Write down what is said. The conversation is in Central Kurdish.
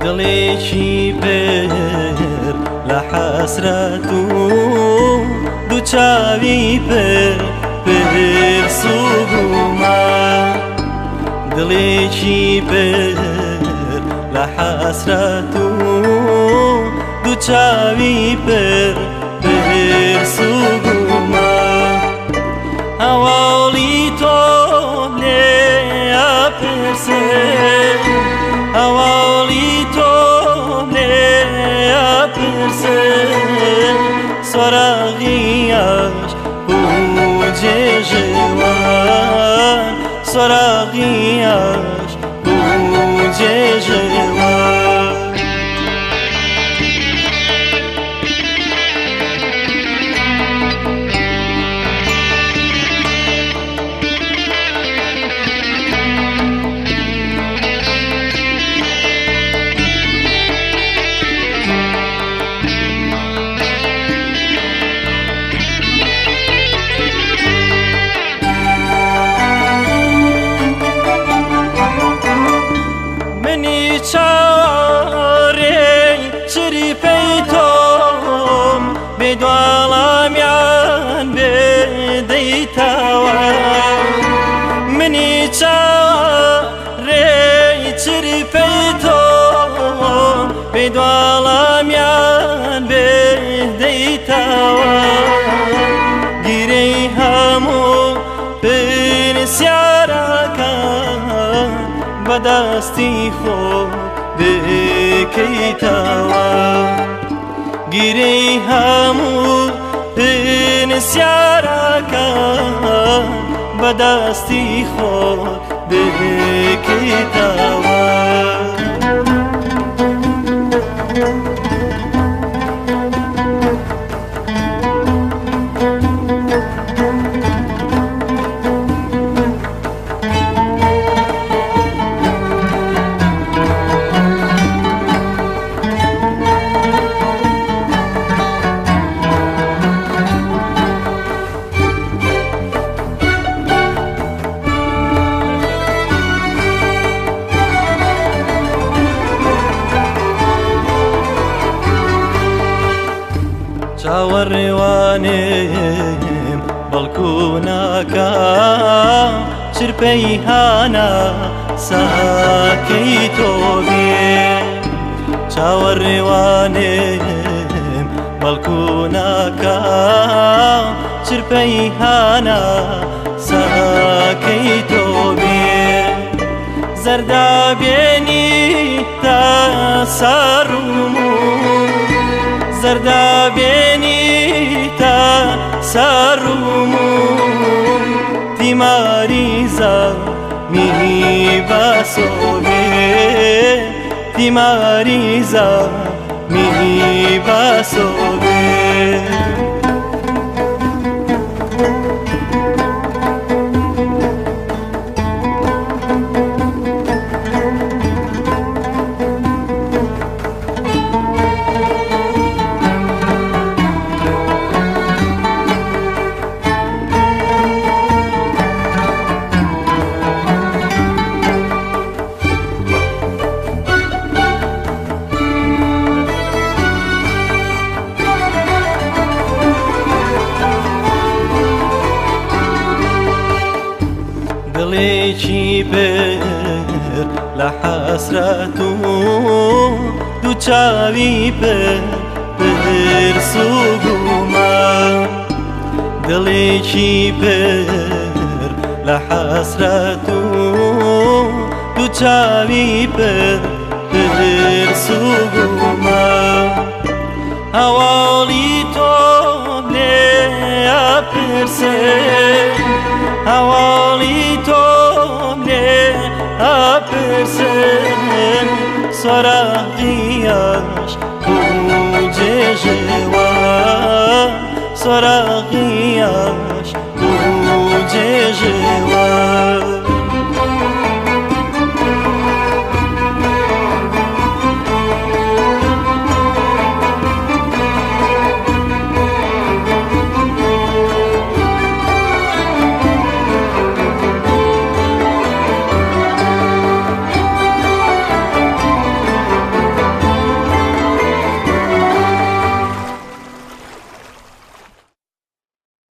دڵێکی پر لە حەسرەت و دوو چاوی پر پرس و گومان، دڵێکی پر لە حەسرەت و دوو چاوی پر پرس و گومان. هەواڵی تۆ لێ ئەپرسێ، هەواڵی تۆ لێ ئەپرسێ، سۆراغیاش جێژێوان، سۆراغیاش جێژێوان. منی چاوەڕێی چریپەی تۆم، بێدواڵامیان بێدەیتەوە. منی چاوەڕێی چریپەی تۆم، بێدواڵامیان بێدەیتەوە. گیرەی هەموو پرسیارەکان بەدەستی خۆ بکەیتەوە، گیرەی هەموو پرسیارەکان بەدەستی خۆ بکەیتەوە. چاوەڕێوانێم بەڵکو ناکا چرپەی هانا ساکەی تۆ بێ، چاوەڕێوانێم بەڵکو ناکا چرپەی هانا ساکەی تۆ بێ. زەردابێنی تا ساڕوم و زەردابێنی تا ساڕوم و تیماریزا می باسۆبێ، تیماریزا می باسۆبێ. دڵێکی پر لە حەسرەت و دوو چاوی پر پرس و گومان، دڵێکی پر لە حەسرەت و دوو چاوی پر پرس و گومان. هەواڵی تۆ لێ ئەپرسێ، هەواڵی تۆ لێ ئەپرسێ، سۆراغیاش جێژێوان، سۆراغیاش